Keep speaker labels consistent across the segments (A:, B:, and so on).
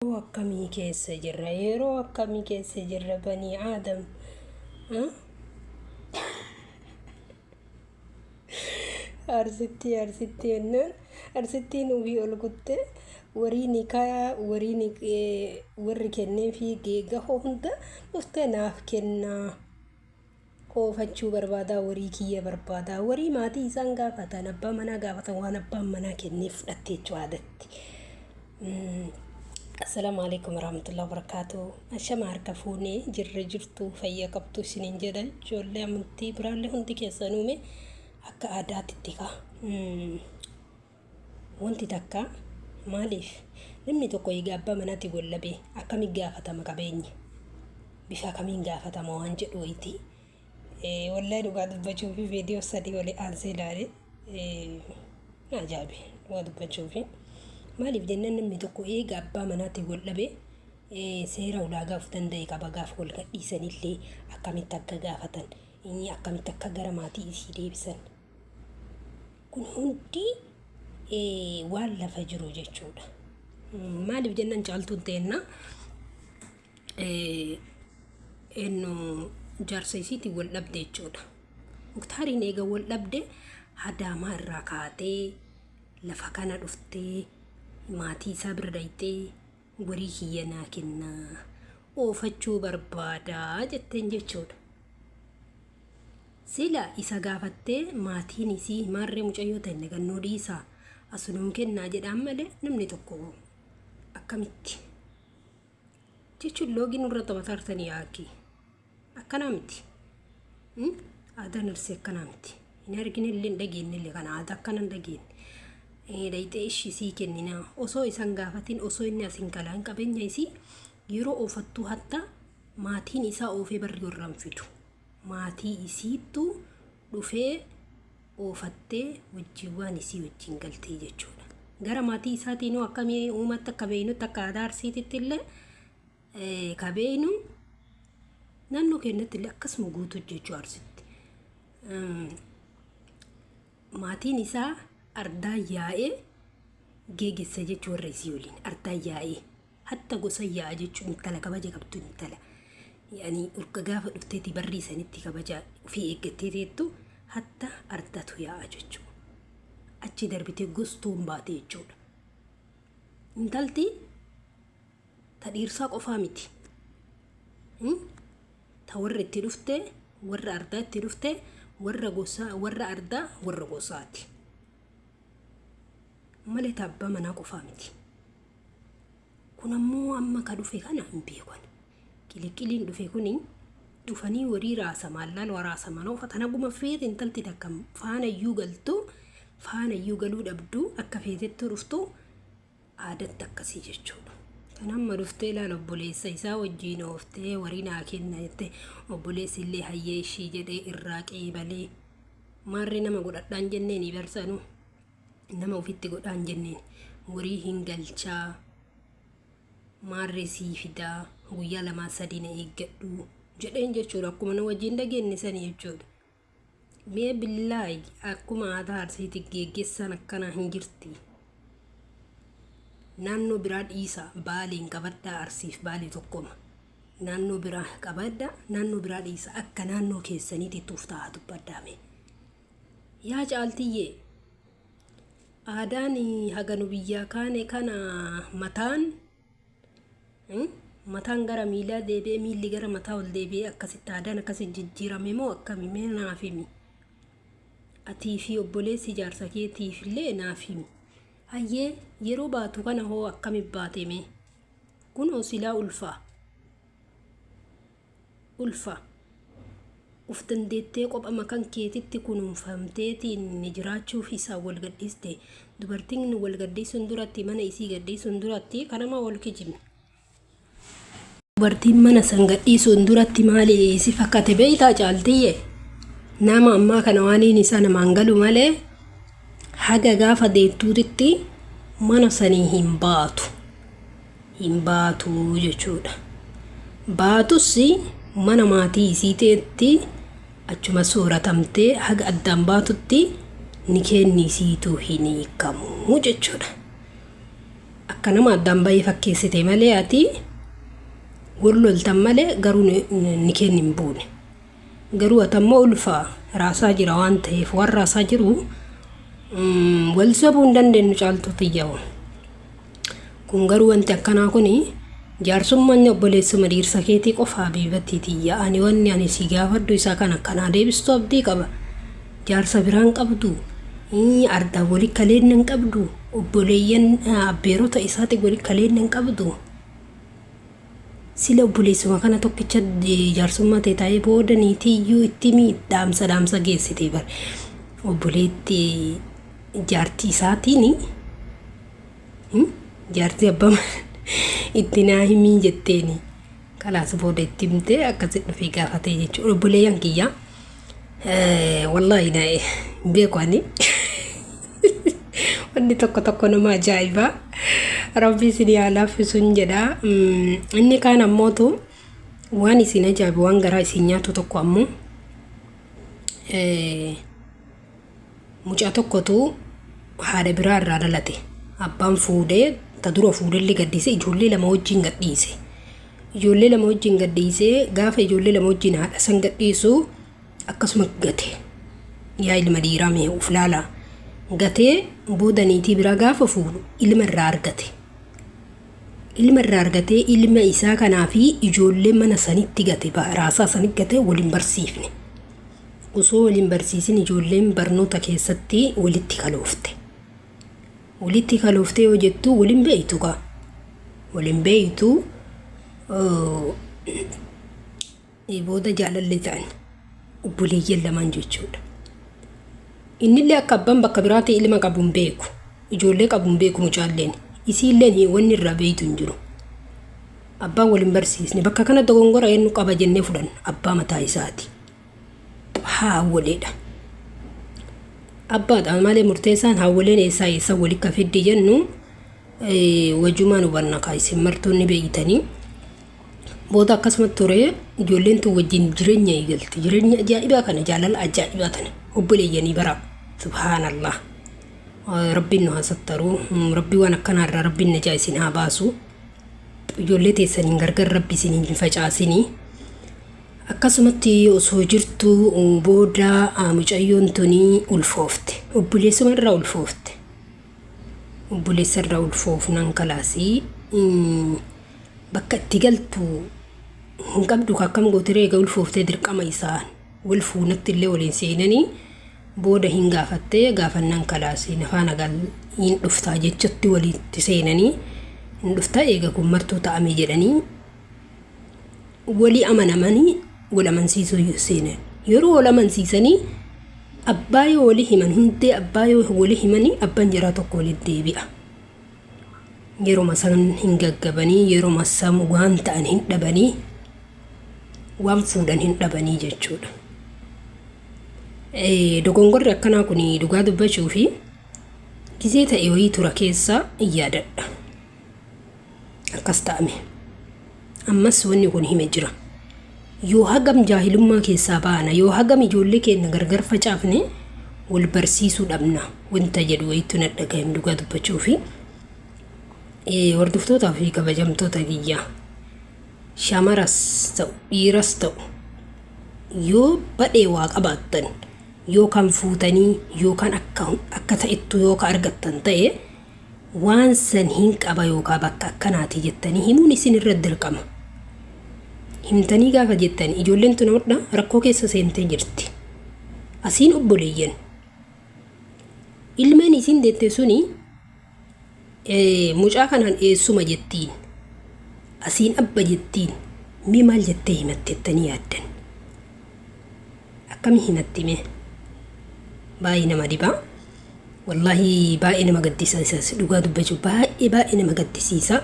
A: Yeroo akkamii keessa jirra? Yeroo akkamii keessa jirra banii Aadam? Arsittii arsittii jennaan arsittiin ofii ol kutte warii nikaa warii warri kenneefii geegahoo hunda dhuftee naaf kennaa. Oofachuu barbaadaa warii kiyya barbaadaa warii maatii isaan gaafatan abbaa manaa gaafatan waan abbaan manaa kenneef fudhatte jechuu aadatti. Assalaamu alaikum warahmatullahi wabarakatuh. Ashama harka fuunee jirra jirtu fayya qabdu isiniin jedha ijoollee amantii biraallee hundi keessanuu mee akka aadaatitti kaa. Wanti takka maaliif namni tokko egaa abbaa manaatti wallabee akkamiin gaafatama qabeenya bifa kamiin gaafatama waan jedhu wayitii. Wallahi dhugaa dubbachuu fi viidiyoo sadii walii aansee ilaale na ajaa'ibe dhugaa dubbachuu fi maaliif jennaan namni tokko eega abbaa manaatti wal dhabee seera ulaagaa of danda'e qaba gaafa wal gadhiisanillee akkamitti akka gaafatan akkamitti akka gara maatii isii deebisan kun hundi waan lafa jiru jechuudha. Maaliif jennaan caaltuun teenna eenyu jaarsa isiitiin wal dhabde jechuudha. Muktaariin eega wal dhabde hadaamaa irraa kaatee lafa kana dhuftee maatii isaa bira dhayxee warii kiyya naa kennaa oofachuu barbaadaa jetteen jechuudha. Sila isa gaafattee maatiin isii maarree mucayyoo tenne kan nuu dhiisaa as nuu kennaa jedhaan malee namni tokko akkamitti jechuun loogii nurra taphatartanii yaakii akkanaa miti. Aadaan arsii akkanaa miti. Hin argine illee hin dhageenye illee kana aadaa akkana hin dhageenye. Dhayxee ishii sii kenninaa osoo isan gaafatin osoo inni as hin galaan qabeenya isii yeroo oofattuu hatta maatiin isaa oofee barri warra hin fidu. Maatii isiittu dhufee oofattee wajjin waan isii wajjin galtee jechuudha. Gara maatii isaatiinuu akkamii uumatti akka beeynutti akka aadaa arsiititti illee ka beeynu naannoo keenyatti illee akkasuma guutuu jechuu arsitti. Maatiin isaa ardaa yaa'ee geegessa jechuu warra isii waliin ardaa yaa'ee hatta gosa yaa'a jechuun intala kabaja qabdu intala yaani urga gaafa dhufteeti barrii sanitti kabaja ofii eeggattee teettu hatta ardatu yaa'a jechuudha. Achi darbitee gostuun baate jechuudha. Intalti ta dhiirsaa qofaa miti. Ta warra itti dhufte, warra ardaa itti dhufte, warra gosaa, warra ardaa, warra gosaati. Malee ta abbaa manaa qofaa miti. Kun ammoo amma ka dhufe kana hin beekan. Qiliqqiliin dhufe kuni dhufanii warii raasamaan laal waraasamaan uffatan haguma feete intalti takka faana iyyuu galtu faana iyyuu galuu dhabdu akka feetettuu dhuftu aadatti akkasii jechuudha. Kan amma dhuftee ilaal obboleessa isaa wajjiin ooftee warii naa kenna jette obboleessi illee hayyee ishii jedhee irraa qeebalee maarree nama godhadhaan jenneen barsanuu nama ofitti godhaan jenneen warii hin galchaa maarree sii fidaa guyyaa lamaa sadii na eeggadhu jedheen jechuudha akkuma nu wajjiin dhageenye sanii jechuudha. Mee billaahi akkuma aadaa arsiitti geggeessaan akkanaa hin jirti. Naannoo biraa dhiisa baaliin qabadhaa arsiif baalii tokkoma. Naannoo biraa qabadhaa naannoo biraa dhiisa akka naannoo keessaniitti tuuftaa dubbadhaa mee. Yaa caaltiyyee aadaan haga nu biyyaa kaane kana mataan Mataan gara miilaa deebi'ee miilli gara mataa ol deebi'ee akkasitti aadaan akkasitti jijjiirame moo akkami mee naaf himi. Atii fi obboleessi jaarsa keetiif illee naaf himi. Hayyee yeroo baatu kana hoo akkami baate mee? Kunoo silaa ulfaa. Ulfa. Uf dandeettee qophama kan keetitti kunuunfamteetiin jiraachuuf isaan wal gadhiiste. Dubartiin wal gadhiisuun duratti mana isii gadhiisuun duratti kanama wal kijibne. Dubartiin mana san gadhiisuun duratti maali si fakkate beeytaa caaltiyye? Nama ammaa kana waaniin isaa namaan galu malee haga gaafa deettuutitti mana sanii hin baatu. Hin baatu jechuudha. Baatus mana maatii isii teetti achuma sooratamtee haga addaan baatutti nikeenni isiituu hin hiikamu jechuudha. Akka nama addaan bahee fakkeessite malee ati wal loltan malee garuu ni kenni hin buune. Garuu ati ammoo ulfa raasaa jira waan ta'eef waan raasaa jiru wal sobuu hin dandeenyu caaltuu tiyyaa'u. Kun garuu wanti akkanaa kun jaarsummaan obboleessuma dhiirsa keetii qofa habiibattii tiyya. Ani wanni ani si gaafadhu isaa kan akkanaa deebistu abdii qaba. Jaarsa biraan qabdu, ardaa wali kaleenna hin qabdu, obboleeyyan abbeerota isaati wali kaleenna hin qabdu. Sila obboleessuma kana tokkicha jaarsummaa ta'e taa'ee booda niitiyyuu itti dhaamsa dhaamsa geessite bar. Obboleetti jaartii isaatiin jaartii abbaa itti naa himii jetteeni. Kalaas booda itti himtee akkasi dhufee gaafatee jechuudha. Obboleeyyan kiyya wallaahi na hin beeku ani. Wanni tokko tokko nama ajaa'ibaa. Rabbi isin haa laaffisuun jedha. Inni kaan ammootu waan isin ajaa'ibu waan garaa isin nyaatu tokko ammoo mucaa tokkotu haadha biraa irraa dhalate. Abbaan fuudhee ta dura fuudhellee gadhiise ijoollee lama wajjin gadhiise. Ijoollee lama wajjin gadhiisee gaafa ijoollee lama wajjin haadha san gadhiisu akkasuma gate. Yaa ilma dhiiraa mee uf laalaa. Gatee booda niitii biraa gaafa fuudhu ilma irraa argate. Ilma irraa argatee ilma isaa kanaa fi ijoollee mana sanitti gate raasaa sanitti gate waliin barsiifne. Osoo wal hin barsiisin ijoolleen barnoota keessatti walitti kaloofte. Walitti kalooftee yoo jettu wal hin beeytu kaa. Wal hin beeytu booda jaalalli ta'an obboleeyyan lamaan jechuudha. Innillee akka abbaan bakka biraatii ilma qabu hin beeku. Ijoollee qabu hin beeku mucaalleen. Isiilleen wanni irraa beeytu hin jiru. Abbaan wal hin barsiisne. Bakka kana dogongora eenyu qaba jennee fudhanna. Abbaa mataa isaati. Haawwoleedha. Abbaadha malee murteessaan haawwoleen eessaa eessa wali ka fiddi jennu wajumaan hubanna kaa isin martoonni beeytanii. Booda akkasuma ture ijoolleen tun wajjin jireenya eegalte. Jireenya ajaa'ibaa kana jaalala ajaa'ibaa tana obboleeyyanii bara subhaanallah. Rabbiin nu haa sattaru. Rabbi waan akkanaa irraa rabbiin najaa isin haa baasu. Ijoollee teessaniin gargar rabbi isin hin facaasinii. Akkasumatti osoo jirtu booda mucayyoon tuni ulfoofte. Obboleessuma irraa ulfoofte. Obboleessa irraa ulfoofnaan kalaasii bakka itti galtu hin qabdu akkam gootiree egaa ulfooftee dirqama isaan wal fuunatti illee waliin seenanii booda hin gaafattee gaafannaan kalaasii nafaana gal hin dhuftaa jechatti walitti seenanii hin dhuftaa eega kun martuu ta'ame jedhanii walii amanamanii wal amansiisuu seenan. Yeroo wal amansiisanii abbaa yoo walii himan hundee abbaa yoo walii himanii abbaan jaraa tokko walitti deebi'a. Yeroma san hin gaggabanii yeroma san waan ta'an hin dhabanii waan fuudhan hin dhabanii jechuudha. Dogongorri akkanaa kun dhugaa dubbachuu fi gizee ta'e wayii tura keessa hin yaadadha. Akkas ta'ame. Ammas wanni kun hime jira. Yoo hagam jaahilummaa keessaa baana, yoo hagam ijoollee keenya gargar facaafne wal barsiisuu dhabna wanta jedhu wayiitu na dhagahame dhugaa dubbachuu fi hordoftootaa fi kabajamtoota kiyyaa shamaras ta'u dhiiras ta'u yoo badhee waa qabaattan yookaan fuutanii yookaan akka akka ta'ettu yookaan argattan ta'e waan san hin qaba yookaa bakka akkanaati jettanii himuun isin irra dirqama. Himtanii gaafa jettan ijoolleen tun hodha rakkoo keessa seentee jirti. Asiin obboleeyyan. Ilmeen isin deette suni mucaa kanaan eessuma jettiin. Asiin abba jettiin. Mee maal jettee himattettanii yaaddan? Akkami himatti mee? Baay'ee nama dhibaa. Wallaahi baay'ee nama gaddisiisa dhugaa dubbachuu baay'ee baay'ee nama gaddisiisa.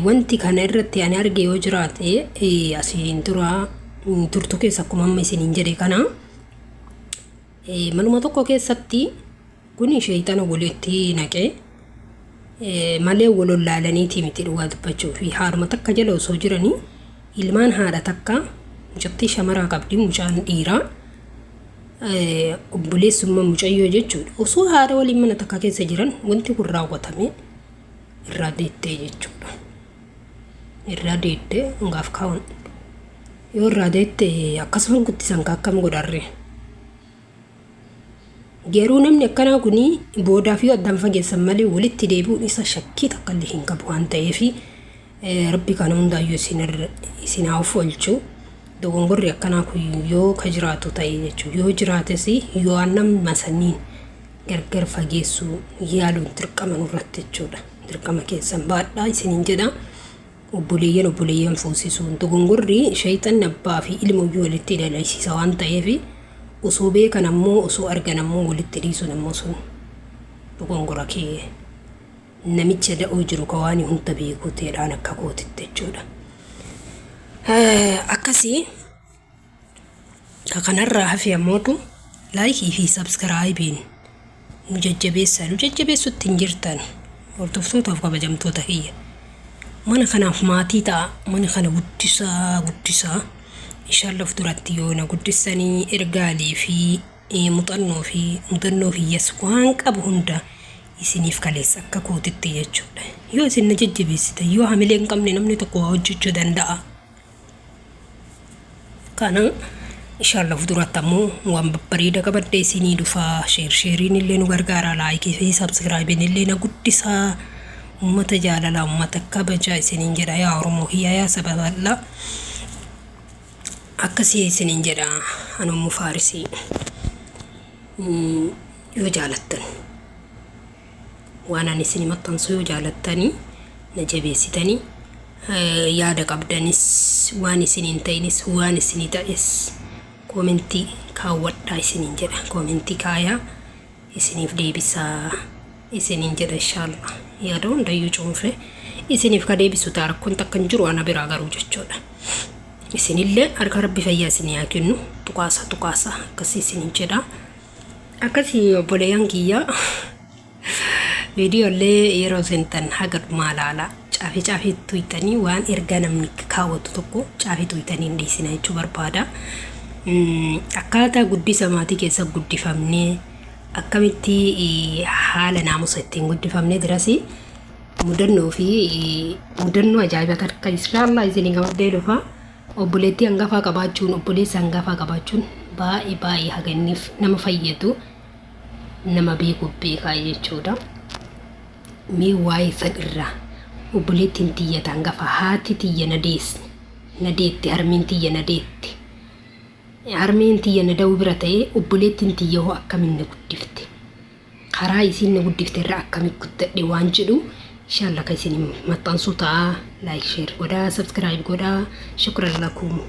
A: Wanti kana irratti ani arge yoo jiraate asiin dura turtu keessa akkuma amma isiniin jedhe kana manuma tokko keessatti kun sheeyxana walitti naqee malee wal wallaalaniitii miti dhugaa dubbachuu fi haadhuma takka jala osoo jiranii ilmaan haadha takka mucattii shamaraa qabdi mucaan dhiiraa obboleessummaa mucayyoo jechuudha. Osoo haadha waliin mana takka keessa jiran wanti kun raawwatame. Irraa deettee jechuudha. Irraa deettee gaaf kaa'uun yoo irraa deette akkasuma guddisan ka akkam godharre. Garuu namni akkanaa kun boodaaf yoo addaan fageessan malee walitti deebi'uun isa shakkii takka illee hin qabu waan ta'eef, rabbi kana hundaayyuu isin haa of oolchu. Dogongorri akkanaa kun yoo ka jiraatu ta'e jechuudha. Yoo jiraates yoo nama saniin gargar fageessuu yaaluun dirqama nurratti jechuudha. Dirqama keessan baadhaa isiniin jedha. Obboleeyyan obboleeyyan fuusisuun dogongorri shayxanni abbaa fi ilmoyyuu walitti dalaisiisa waan ta'eef, osoo beekan ammoo, osoo argan ammoo walitti dhiisuun ammoo sun dogongora kee namicha da'oo jiru ka waan hunda beekuu ta'edhaan akka kootitti jechuudha. Akkasii ka kanarraa hafe ammootu like fi subscribeiin nu jajjabeessaa, nu jajjabeessutti hin jirtan, hordoftootaaf kabajamtoota kiyya. Mana kanaaf maatii ta'a, mana kana guddisaa guddisaa. Inshallah of duratti yoo na guddissanii ergaalee fi muuxannoo fi mudannoo kiyyas waan qabu hunda isiniif kaleessa akka kootitti jechuudha. Yoo isin na jajjabeessitan, yoo hamilee hin qabne namni tokko waa hojjechuu danda'a. Kana inshallah of duratti ammoo waan babbareeda qabadhee isinii dhufaa. Share shareiin illee nu gargaara, like fi subscribeiin illee na guddisaa. Ummata jaalalaa, ummata kabajaa isiniin jedha, yaa Oromoo kiyyaa, yaa saba bal'aa. Akkasii isiniin jedha anummu Faarisii. Yoo jaalattan, waan ani isin maxxansu yoo jaalattanii na jabeessitanii, yaada qabdanis, waan isiniin ta'inis, waan isinii ta'es comment kaawwadhaa isiniin jedha. Comment kaayaa, isiniif deebisaa isiniin jedha. Inshaallah yaada hundayyuu cuunfe isiniif ka deebisu ta'a. Rakkoon takka hin jiru ana biraa garuu jechuudha. Isinillee harka rabbi fayyaa isinii haa kennu. Tuqaasa tuqaasa akkasii isiniin jedha. Akkasii obboleeyyan kiyya, viidiyoolee yeroo seentan haga dhumaa ilaalaa. Caafii caafii tuyxanii waan ergaa namni kaawwatu tokko caafii tuyxanii hin dhiisina jechuu barbaada. Akkaataa guddisa maatii keessa guddifamnee, akkamitti haala naamusa ittiin guddifamnee dirasi mudannoo fi mudannoo ajaa'ibaa takka inshaallah isinii qabadhee dhufa. Obboleettii hangafaa qabaachuun, obboleessa hangafaa qabaachuun baay'ee baay'ee haga inniif nama fayyadu nama beekuuf beekaa jechuudha. Mee waa'ee san irraa obboleettiin tiyya hangafa, haati tiyya na deesse, na deette, harmeen tiyya na deette. Harmeen tiyya na da'uu bira ta'ee obboleettiin tiyya hoo akkamiin na guddifte? Karaa isiin na guddifte irraa akkamiin guddadhe waan jedhu inshallah kan isin maxxansu ta'a. Like, share godhaa, subscribe godhaa. Shukran lakum.